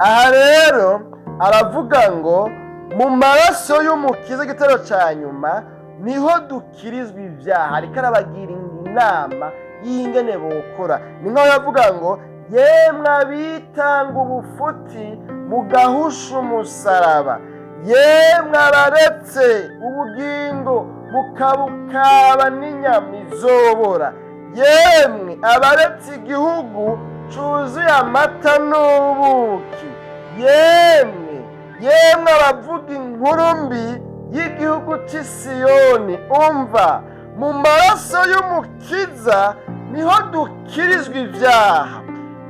Aha rero aravuga ngo mu maraso y'Umukiza, igitero cya nyuma, niho dukirizwa ibyaha. Ariko arabagira inama y'ingene bokora. Ni nkaho yavuga ngo: "Yemwe abitanga ubufuti mugahusha umusaraba, yemwe abaretse ubugingo mukabukaba n'inyama izobora, yemwe abaretse igihugu cuzuye amata n'ubuki, yemwe, yemwe abavuga inkuru mbi y'igihugu cy'i Siyoni, umva, mu maraso y'Umukiza niho dukirizwa ibyaha.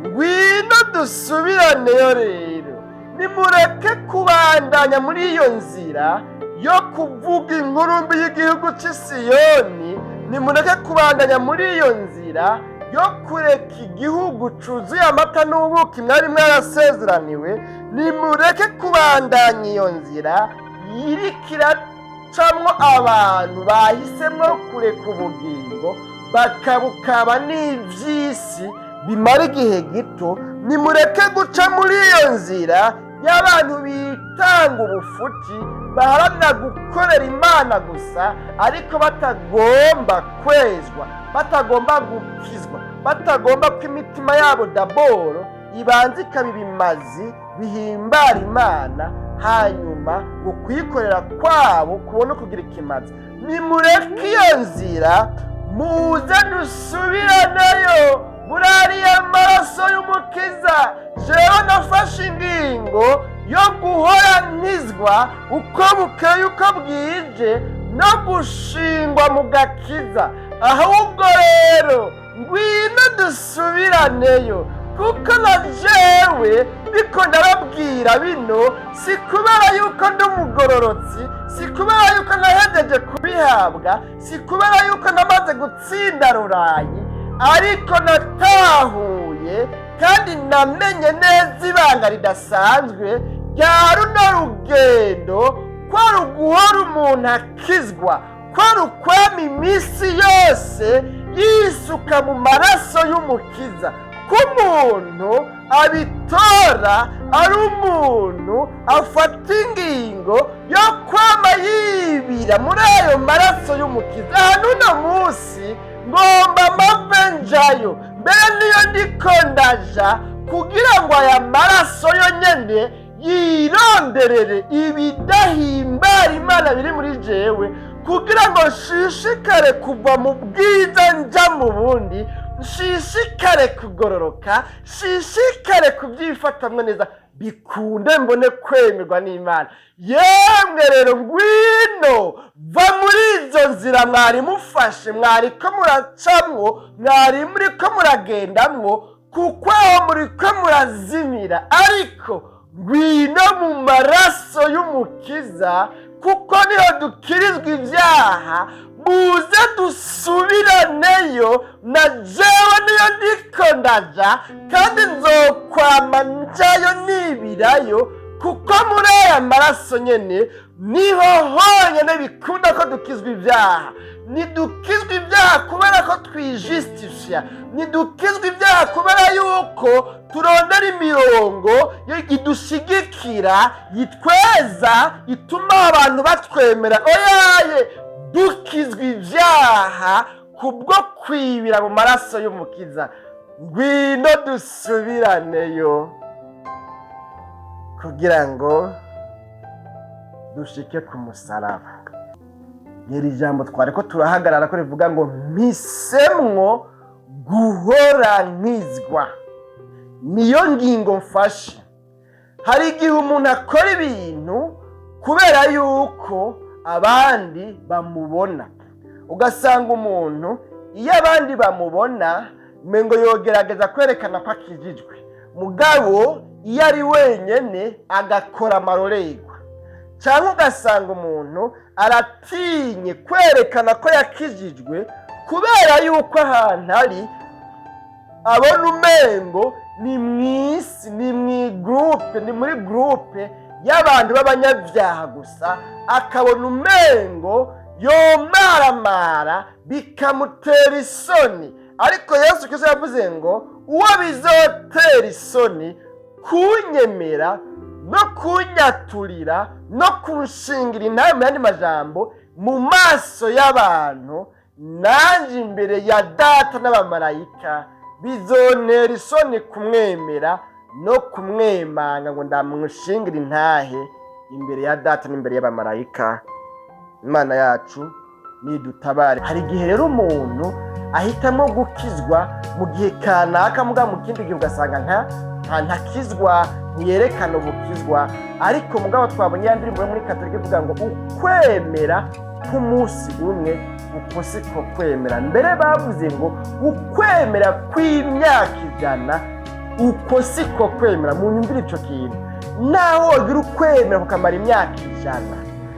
Ngwino dusubiraneyo." Rero nimureke kubandanya muri iyo nzira yo kuvuga inkuru mbi y'igihugu cy'i Siyoni. Nimureke kubandanya muri iyo nzira yo kureka igihugu cuzuye amata n'ubuki mwari mwarasezeraniwe. Nimureke kubandanya iyo nzira yiriko iracamwo abantu bahisemwo kureka ubugingo bakabukaba n'ivy'isi bimara igihe gito. Nimureke guca muri iyo nzira y'abantu bitanga ubufuti, baharanira gukorera Imana gusa ariko batagomba kwezwa, batagomba gukizwa, batagomba ko imitima yabo d'abord ibanza ikaba ibimazi bihimbara Imana, hanyuma ngo kuyikorera kwabo kubone kugira ikimazi. Nimureke iyo nzira, muze dusubiraneyo muri ariya maraso y'Umukiza. Jewe nafashe ingingo yo guhora nkizwa uko bukeye uko bwije no gushingwa mu gakiza. Ahubwo rero ngwino dusubiraneyo, kuko na jewe ndiko ndababwira bino si kubera yuko ndi umugororotsi, si kubera yuko nahejeje kubihabwa, si kubera yuko namaze gutsinda rurayi, ariko natahuye kandi namenye neza ibanga ridasanzwe rya runo rugendo, ko ari uguhora umuntu akizwa, ko ari ukwama iminsi yose yisuka mu maraso y'Umukiza, ko umuntu abitora ari umuntu afata ingingo yo kwama yibira muri ayo maraso y'Umukiza. Aha n'uno munsi ngomba mpave njayo, mbere niyo ndiko ndaja, kugira ngo aya maraso yo nyene yironderere ibidahimbara Imana biri muri jewe, kugira ngo nshishikare kuva mu bwiza nja mu bundi, nshishikare kugororoka, nshishikare kubyifatamwo neza, bikunde mbone kwemerwa n'Imana. Yemwe rero, ngwino, va muri izo nzira mwari mufashe, mwari ko muracamwo, mwari muri ko muragendamwo, kuko aho muri ko murazimira. Ariko ngwino mu maraso y'Umukiza, kuko niho dukirizwa ibyaha. Muze dusubiraneyo, na jewe niyo ndiko ndaja, kandi nzokwama njayo nibirayo, kuko muri aya maraso nyene niho honyine bikunda ko dukizwa ibyaha. Ntidukizwa ibyaha kubera ko twijistifya, ntidukizwa ibyaha kubera yuko turondera imirongo idushigikira, yitweza, ituma abantu batwemera. Oyaye, dukizwa ibyaha kubwo kwibira mu maraso y'Umukiza. Ngwino dusubiraneyo kugira ngo dushike ku musaraba. Iri jambo twari ko turahagarara ko rivuga ngo: "Mpisemwo guhora nkizwa, niyo ngingo mfashe." Hari igihe umuntu akora ibintu kubera yuko abandi bamubona, ugasanga umuntu iyo abandi bamubona ngo yogerageza kwerekana ko akijijwe, mugabo iyo ari wenyine agakora amarorerwa, cyangwa ugasanga umuntu aratinye kwerekana ko yakijijwe kubera yuko ahantu ari abona umengo ni mu isi, ni mu igurupe, ni muri groupe y'abantu b'abanyabyaha gusa, akabona umengo yomaramara bikamutera isoni. Ariko Yesu Kristo yavuze ngo uwo bizotera isoni Kunyemera no kunyaturira no kunshingira intahe, mu yandi majambo, mu maso y'abantu, nanjye imbere ya Data n'abamarayika bizontera isoni kumwemera no kumwemanga ngo ndamushingira intahe imbere ya Data n'imbere y'abamarayika. Imana yacu nidutabare. Hari igihe rero umuntu ahitamo gukizwa mu gihe kanaka, muga mu kindi gihe ugasanga ntakizwa, ntiyerekana ubukizwa. Ariko mugabo twabonye ya ndirimbo yo muri Katolika ivuga ngo ukwemera k'umunsi umwe uko siko kwemera. Mbere bavuze ngo ukwemera kw'imyaka 100 uko siko kwemera. Mu nyumvire ico kintu, naho wogira ukwemera kukamara imyaka 100,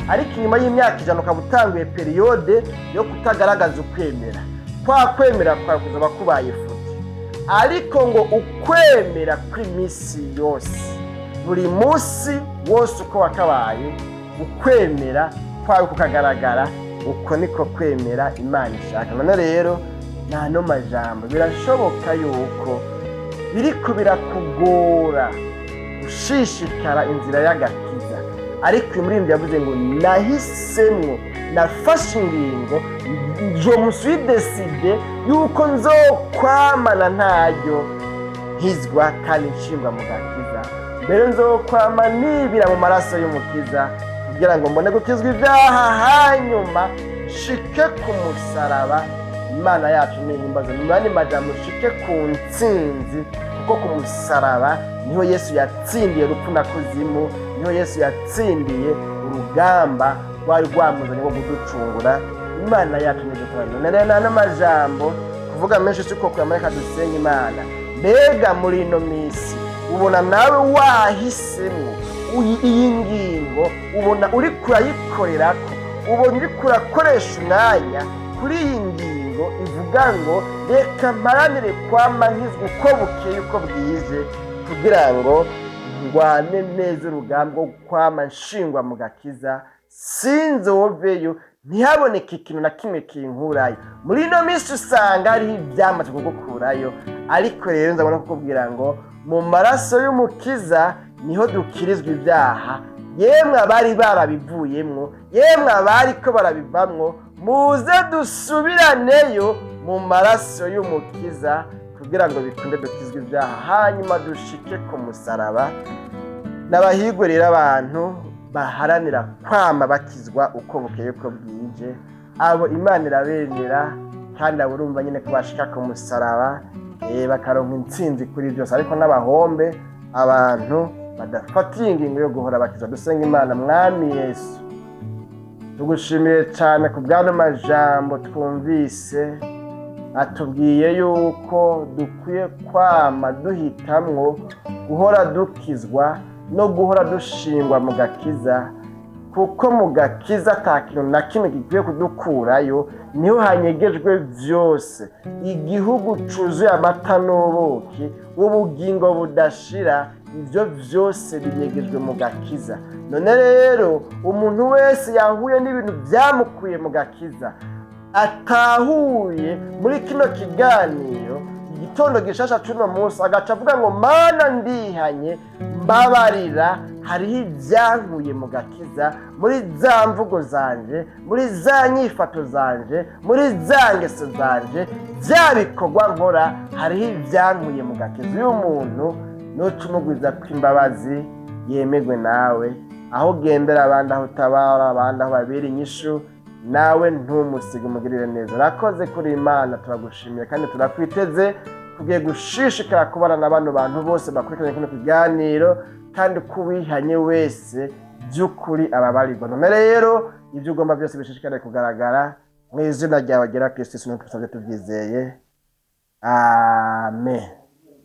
ariko inyuma y'imyaka 100 ukaba utanguye période yo kutagaragaza ukwemera, kwa kwemera kwawe kuzoba kubaye futi. Ariko ngo ukwemera kw'iminsi yose, buri munsi wose uko wakabaye, ukwemera kwawe kukagaragara, uko niko kwemera Imana ishaka. None rero n'ano majambo, birashoboka yuko biriko birakugora gushishikara inzira y'agakiza, ariko uyu muririmbyi yavuze ngo nahisemwo, nafashe ingingo, je me suis décidé yuko nzokwamana ntaryo nkizwa kandi nshingwa mu gakiza, mbere nzokwama nibira mu maraso y'Umukiza kugira ngo mbone gukizwa ibyaha, hanyuma nshike ku musaraba. Imana yacu nihimbaza. Mu yandi majambo, nshike ku ntsinzi, kuko ku musaraba niho Yesu yatsindiye urupfu na kuzimu, niho Yesu yatsindiye urugamba rwari rwamuzanye rwo kuducungura. Imana yacu nidutabare. None rero n'ano majambo, kuvuga menshi siko kuyamara, dusenye Imana. Mbega muri ino minsi ubona nawe wahisemo iyi ngingo? Ubona uri kurayikorerako? Ubona uri kurakoresha umwanya kuri iyi ngingo ivuga ngo reka mparanire kwama nkizwa uko bukeye uko bwije, kugira ngo ndwane neza urugamba rwo kwama nshingwa mu gakiza, sinzoveyo, ntihaboneke ikintu na kimwe kinkurayo? Muri ino minsi usanga hariho ibyamaze kugukurayo, ariko rero nzabona kukubwira ngo mu maraso y'Umukiza niho dukirizwa ibyaha. Yemwe abari barabivuyemwo, yemwe abari ko barabivamwo, muze dusubiraneyo mu maraso y'Umukiza kugira ngo bikunde dukizwe ibyaha, hanyuma dushike ku musaraba. N'abahigwe rero abantu baharanira kwama bakizwa uko bukeye uko bwije, abo Imana irabemera, kandi abo urumva nyine ko bashika ku musaraba, bakaronka intsinzi kuri byose. Ariko n'abahombe abantu badafatiye ingingo yo guhora bakizwa. Dusenga Imana. Mwami Yesu, tugushimiye cyane ku bw'ano majambo twumvise atubwiye yuko dukwiye kwama duhitamwo guhora dukizwa no guhora dushingwa mu gakiza, kuko mu gakiza ata kintu na kimwe gikwiye kudukurayo, niho hanyegejwe byose, igihugu cuzuye amata n'ubuki, ubugingo budashira. Ibyo byose binyegejwe mu gakiza. None rero umuntu wese yahuye n'ibintu byamukuye mu gakiza, atahuye muri kino kiganiro igitondo gishasha c'uno munsi, agaca avuga ngo Mana, ndihanye, mbabarira, hariho ibyankuye mu gakiza muri za mvugo zanje, muri za nyifato zanje, muri za ngeso zanje, bya bikorwa nkora, hariho ibyankuye mu gakiza. Uyu muntu nuca umugwiza kw'imbabazi, yemerwe nawe. Aho ugendera abandi, aho utabara abandi, aho babera inyishu, nawe ntumusige, umugirire neza. Urakoze kuri Imana, turagushimiye kandi turakwiteze. Tugiye gushishikara kubana na bano bantu bose bakurikiranye kino kiganiro, kandi ko uwihanye wese by'ukuri ababarirwa. None rero ibyo ugomba byose bishishikare kugaragara mu izina ryawe ryera Kristo Yesu, tubisabye tubyizeye, amen.